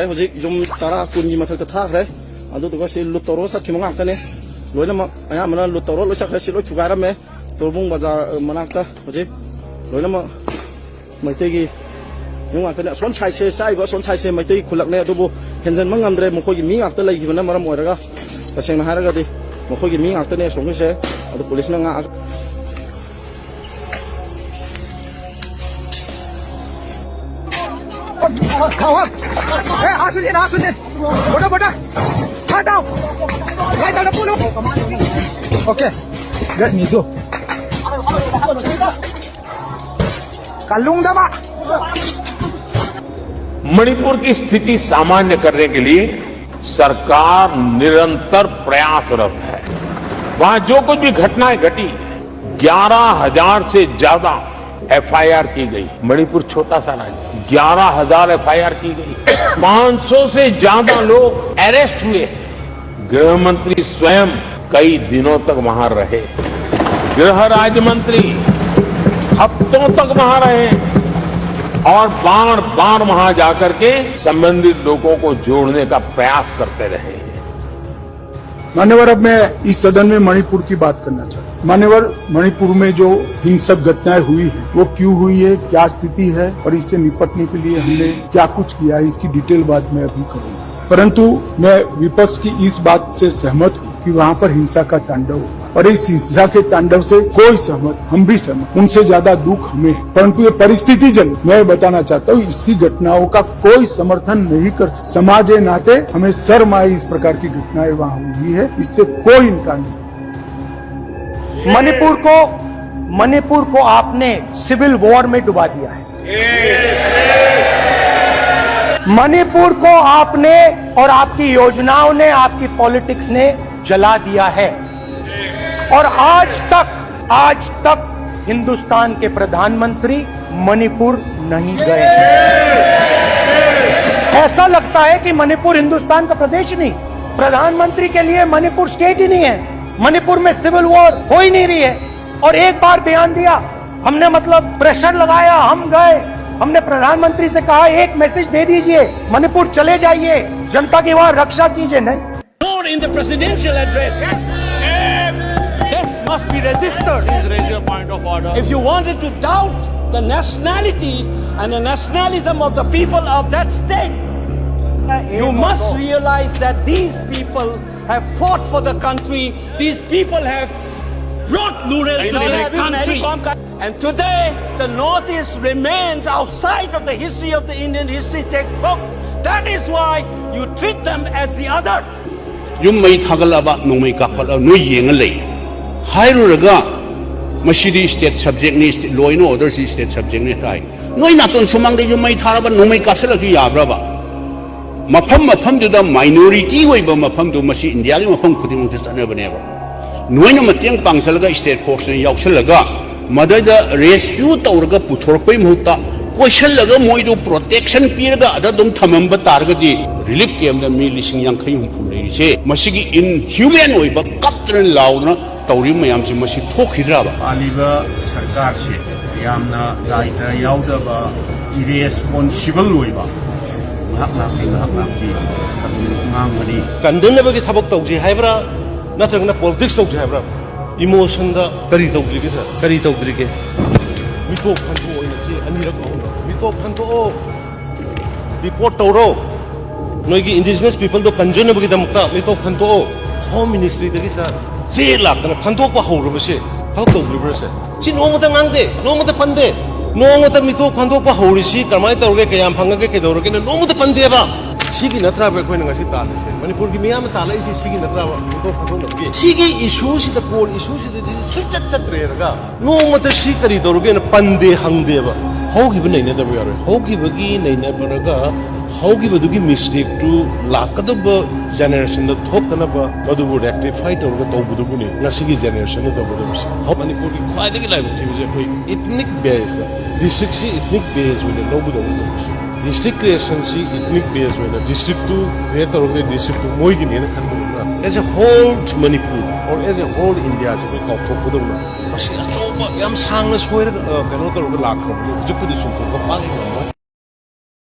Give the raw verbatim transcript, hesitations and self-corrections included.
ꯍꯧꯖꯤꯛ ꯌꯨꯝ ꯇꯔꯥ, ꯀꯨꯟꯒꯤ ꯃꯊꯛꯇ ꯊꯥꯈ꯭ꯔꯦ꯫ ꯑꯗꯨꯗꯨꯒ ꯁꯤ ꯂꯨꯠ ꯇꯧꯔꯒ ꯆꯠꯈꯤꯕ ꯉꯥꯛꯇꯅꯦ꯫ ꯂꯣꯏꯅꯃꯛ, ꯑꯌꯥꯝꯕꯅ ꯂꯨꯠ ꯇꯧꯔꯒ ꯂꯣꯏ ꯆꯠꯈ꯭ꯔꯦ꯫ ꯁꯤ ꯂꯣꯏ ꯊꯨꯒꯥꯏꯔꯝꯃꯦ꯫ ꯇꯣꯔꯕꯨꯡ ꯕꯖꯥꯔ ꯃꯅꯥꯛꯇ ꯍꯧꯖꯤꯛ ꯂꯣꯏꯅꯃꯛ ꯃꯩꯇꯩꯒꯤ ꯌꯨꯝ ꯉꯥꯛꯇꯅꯦ꯫ ꯑꯁꯣꯟ ꯁꯥꯏꯠꯁꯦ, ꯆꯥꯛꯏꯕ ꯑꯁꯣꯟ ꯁꯥꯏꯠꯁꯦ ꯃꯩꯇꯩ ꯈꯨꯜꯂꯛꯅꯦ, ꯑꯗꯨꯕꯨ ꯍꯦꯟꯖꯟꯕ ꯉꯝꯗ꯭ꯔꯦ꯫ ꯃꯈꯣꯏꯒꯤ ꯃꯤ ꯉꯥꯛꯇ ꯂꯩꯈꯤꯕꯅ ꯃꯔꯝ ꯑꯣꯏꯔꯒ, ꯇꯁꯦꯡꯅ ꯍꯥꯏꯔꯒꯗꯤ ꯃꯈꯣꯏꯒꯤ ꯃꯤ ꯉꯥꯛꯇꯅꯦ ꯑꯁꯣꯝꯒꯤꯁꯦ꯫ ꯑꯗꯨ ꯄꯨꯂꯤꯁꯅ ꯉꯥꯛꯑꯒ ए, आंसू दे ना, आंसू दे। बोलो, बोलो। हटाओ। भाई, दादा, बोलो। ओके। लेट मी गो। कल्लूंगा बा। मणिपुर की स्थिति सामान्य करने के लिए सरकार निरंतर प्रयासरत है। वहां जो कुछ भी घटनाएं घटी, ग्यारह हजार से ज्यादा एफआईआर की गई। मणिपुर छोटा सा राज्य, ग्यारह हजार एफआईआर की गई। पाँच सौ से ज्यादा लोग अरेस्ट हुए। गृह मंत्री स्वयं कई दिनों तक वहां रहे। गृह राज्य मंत्री हफ्तों तक वहां रहे और बार बार वहां जाकर के संबंधित लोगों को जोड़ने का प्रयास करते रहे। मान्यवर, अब मैं इस सदन में मणिपुर की बात करना चाहता हूँ। मान्यवर, मणिपुर में जो हिंसक घटनाएं हुई है, वो क्यों हुई है, क्या स्थिति है और इससे निपटने के लिए हमने क्या कुछ किया है, इसकी डिटेल बात मैं अभी करूंगा। परंतु मैं विपक्ष की इस बात से सहमत हूँ कि वहां पर हिंसा का तांडव हुआ और इस हिंसा के तांडव से कोई सहमत, हम भी सहमत, उनसे ज्यादा दुख हमें है। परंतु ये परिस्थितिजन्य, मैं बताना चाहता हूँ, इसी घटनाओं का कोई समर्थन नहीं कर सकता। समाज के नाते हमें शर्म आए, इस प्रकार की घटनाएं वहां हुई है, इससे कोई इनकार नहीं। मणिपुर को, मणिपुर को आपने सिविल वॉर में डुबा दिया है। मणिपुर को आपने और आपकी योजनाओं ने, आपकी पॉलिटिक्स ने जला दिया है। और आज तक, आज तक हिंदुस्तान के प्रधानमंत्री मणिपुर नहीं गए। ऐसा लगता है कि मणिपुर हिंदुस्तान का प्रदेश ही नहीं, प्रधानमंत्री के लिए मणिपुर स्टेट ही नहीं है, मणिपुर में सिविल वॉर हो ही नहीं रही है। और एक बार बयान दिया, हमने मतलब प्रेशर लगाया, हम गए, हमने प्रधानमंत्री से कहा, एक मैसेज दे दीजिए, मणिपुर चले जाइए, जनता की वहां रक्षा कीजिए। नहीं, nor in the presidential address. This must be registered. Please raise your point of order. If you wanted to doubt the nationality and the nationalism of the people of that state, you must realize that these people have fought for the country. These people have brought Lural to this country. And today, the Northeast remains outside of the history of the Indian history textbook. That is why you treat them as the other. ꯌꯨꯝ ꯃꯩ ꯊꯥꯒꯠꯂꯕ, ꯅꯣꯡꯃꯩ ꯀꯥꯞꯈꯠꯂꯕ, ꯅꯣꯏ ꯌꯦꯡꯉ ꯂꯩ꯫ ꯍꯥꯏꯔꯨꯔꯒ ꯃꯁꯤꯗꯤ state subjectꯅꯤ, law and orderꯁꯤ state subjectꯅꯤ ꯍꯥꯏ꯫ ꯅꯣꯏ ꯅꯥꯇꯣꯟ ꯁꯨꯃꯥꯡꯗ ꯌꯨꯝ ꯃꯩ ꯊꯥꯔꯕ, ꯅꯣꯡꯃꯩ ꯀꯥꯞꯁꯤꯜꯂꯁꯨ ꯌꯥꯕ꯭ꯔꯕ? ꯃꯐꯝ ꯃꯐꯝꯗꯨꯗ minority ꯑꯣꯏꯕ ꯃꯐꯝꯗꯨ, ꯃꯁꯤ ꯏꯟꯗꯤꯌꯥꯒꯤ ꯃꯐꯝ ꯈꯨꯗꯤꯡꯃꯛꯇ ꯆꯠꯅꯕꯅꯦꯕ꯫ ꯅꯣꯏꯅ ꯃꯇꯦꯡ ꯄꯥꯡꯁꯤꯜꯂꯒ state forceꯅ ꯌꯥꯎꯁꯜꯂꯒ ꯃꯗꯩꯗ rescue ꯇꯧꯔꯒ ꯄꯨꯊꯣꯔꯛꯄꯩ ꯃꯍꯨꯠꯇ ꯀꯣꯏꯁꯜꯂꯒ ꯃꯣꯏꯗꯨ protection ꯄꯤꯔꯒ ꯑꯗ ꯑꯗꯨꯝ ꯊꯝꯃꯝꯕ ꯇꯥꯔꯒꯗꯤ relief campꯇ ꯃꯤ ꯂꯤꯁꯤꯡ ꯌꯥꯡꯈꯩ ꯍꯨꯝꯐꯨ ꯂꯩꯔꯤꯁꯦ, ꯃꯁꯤꯒꯤ inhuman ꯑꯣꯏꯕ ꯀꯞꯇꯅ ꯂꯥꯎꯗꯅ ꯇꯧꯔꯤꯕ ꯃꯌꯥꯝꯁꯦ ꯃꯁꯤ ꯊꯣꯛꯈꯤꯗ꯭ꯔꯕ? ꯄꯥꯜꯂꯤꯕ ꯁꯔꯀꯥꯔꯁꯦ ꯌꯥꯝꯅ ꯗꯥꯏꯇ ꯌꯥꯎꯗꯕ, irresponsible ꯑꯣꯏꯕ ꯉꯥꯏꯍꯥꯛ ꯉꯥꯏꯍꯥꯛꯀꯤ ꯉꯥꯏꯍꯥꯛ ꯉꯥꯏꯍꯥꯛꯀꯤ ꯉꯥꯡꯕꯅꯤ꯫ ꯀꯟꯗꯅꯕꯒꯤ ꯊꯕꯛ ꯇꯧꯁꯤ ꯍꯥꯏꯕ꯭ꯔꯥ, ꯅꯠꯇ꯭ꯔꯒꯅ politics ꯇꯧꯁꯤ ꯍꯥꯏꯕ꯭ꯔꯥ? Emotionꯗ ꯀꯔꯤ ꯇꯧꯗ꯭ꯔꯤꯒꯦ sir? ꯀꯔꯤ ꯇꯧꯗ꯭ꯔꯤꯒꯦ? ꯃꯤꯇꯣꯞ ꯈꯟꯗꯣꯛꯑꯣꯏꯅ ꯁꯤ ꯑꯅꯤꯔꯛ ꯑꯍꯨꯝꯂꯛ ꯃꯤꯇꯣꯞ ꯈꯟꯗꯣꯛꯑꯣ, deport ꯇꯧꯔꯣ꯫ ꯅꯣꯏꯒꯤ indigenous peopleꯗꯣ ꯀꯟꯖꯅꯕꯒꯤꯗꯃꯛꯇ ꯃꯤꯇꯣꯞ ꯈꯟꯗꯣꯛꯑꯣ꯫ Home Ministryꯗꯒꯤ sir ꯆꯦ ꯂꯥꯛꯇꯅ ꯈꯟꯗꯣꯛꯄ ꯍꯧꯔꯕꯁꯦ ꯊꯕꯛ ꯇꯧꯗ꯭ꯔꯤꯕ꯭ꯔꯥ sir? ꯁꯤ ꯅꯣꯡꯃꯇ ꯉꯥꯡꯗꯦ, ꯅꯣꯡꯃꯇ ꯄꯟꯗꯦ꯫ ꯅꯣꯡꯃꯇ ꯃꯤꯇꯣꯞ ꯈꯟꯗꯣꯛꯄ ꯍꯧꯔꯤꯁꯤ ꯀꯔꯝꯍꯥꯏꯅ ꯇꯧꯔꯒꯦ, ꯀꯌꯥꯝ ꯐꯪꯉꯒꯦ, ꯀꯩꯗꯧꯔꯒꯦꯅ ꯅꯣꯡꯃꯇ ꯄꯟꯗꯦꯕ꯫ ꯁꯤꯒꯤ ꯅꯠꯇ꯭ꯔꯕ ꯑꯩꯈꯣꯏꯅ ꯉꯁꯤ ꯇꯥꯜꯂꯤꯁꯦ? ꯃꯅꯤꯄꯨꯔꯒꯤ ꯃꯤꯌꯥꯝꯅ ꯇꯥꯜꯂꯛꯏꯁꯤ ꯁꯤꯒꯤ ꯅꯠꯇ꯭ꯔꯕ ꯃꯤꯇꯣꯞ ꯈꯟꯗꯣꯛꯅꯕꯒꯤ? ꯁꯤꯒꯤ issueꯁꯤꯗ, core issueꯁꯤꯗꯗꯤ ꯁꯨꯡꯆꯠ ꯆꯠꯇ꯭ꯔꯦꯔꯒ ꯅꯣꯡꯃꯇ ꯁꯤ ꯀꯔꯤ ꯇꯧꯔꯒꯦꯅ ꯄꯟꯗꯦ, ꯍꯪꯗꯦꯕ꯫ ꯍꯧꯈꯤꯕ ꯅꯩꯅꯗꯕ ꯌꯥꯔꯣꯏ꯫ ꯍꯧꯈꯤꯕꯒꯤ ꯅꯩꯅꯕꯔꯒ ꯍꯧꯈꯤꯕꯗꯨꯒꯤ mistakeꯇꯨ ꯂꯥꯛꯀꯗꯧꯕ generationꯗ ꯊꯣꯛꯇꯅꯕ ꯃꯗꯨꯕꯨ rectify ꯇꯧꯔꯒ ꯇꯧꯕꯗꯨꯕꯨꯅꯤ ꯉꯁꯤꯒꯤ generationꯅ ꯇꯧꯒꯗꯕꯁꯦ꯫ ꯍꯧ-, ꯃꯅꯤꯄꯨꯔꯒꯤ ꯈ꯭ꯋꯥꯏꯗꯒꯤ ꯂꯥꯏꯕꯛ ꯊꯤꯕꯁꯦ ꯑꯩꯈꯣꯏ ethnic baseꯇ, districtꯁꯤ ethnic base ꯑꯣꯏꯅ ꯂꯧꯒꯗꯧꯕ ꯇꯧꯕꯁꯦ꯫ District creationꯁꯤ ethnic base ꯑꯣꯏꯅ, districtꯇꯨ create ꯇꯧꯔꯒꯗꯤ districtꯇꯨ ꯃꯣꯏꯒꯤꯅꯦꯅ ꯈꯟꯕꯗꯧꯅ, as a whole Manipur or as a whole Indiaꯁꯤ ꯑꯩꯈꯣꯏ ꯀꯥꯎꯊꯣꯛꯄꯗꯧꯅ ꯃꯁꯤ ꯑꯆꯧꯕ ꯌꯥꯝ ꯁꯥꯡꯅ ꯁꯣꯏꯔꯒ, ꯑ, ꯀꯩꯅꯣ ꯇꯧꯔꯒ ꯂꯥꯛꯈ꯭ꯔꯕꯅꯤ꯫ ꯍꯧꯖꯤꯛꯄꯨꯗꯤ ꯆꯨꯝꯊꯣꯛꯄ ꯄꯥꯛ ꯍꯦꯛ ꯉꯝꯃꯣꯏ꯫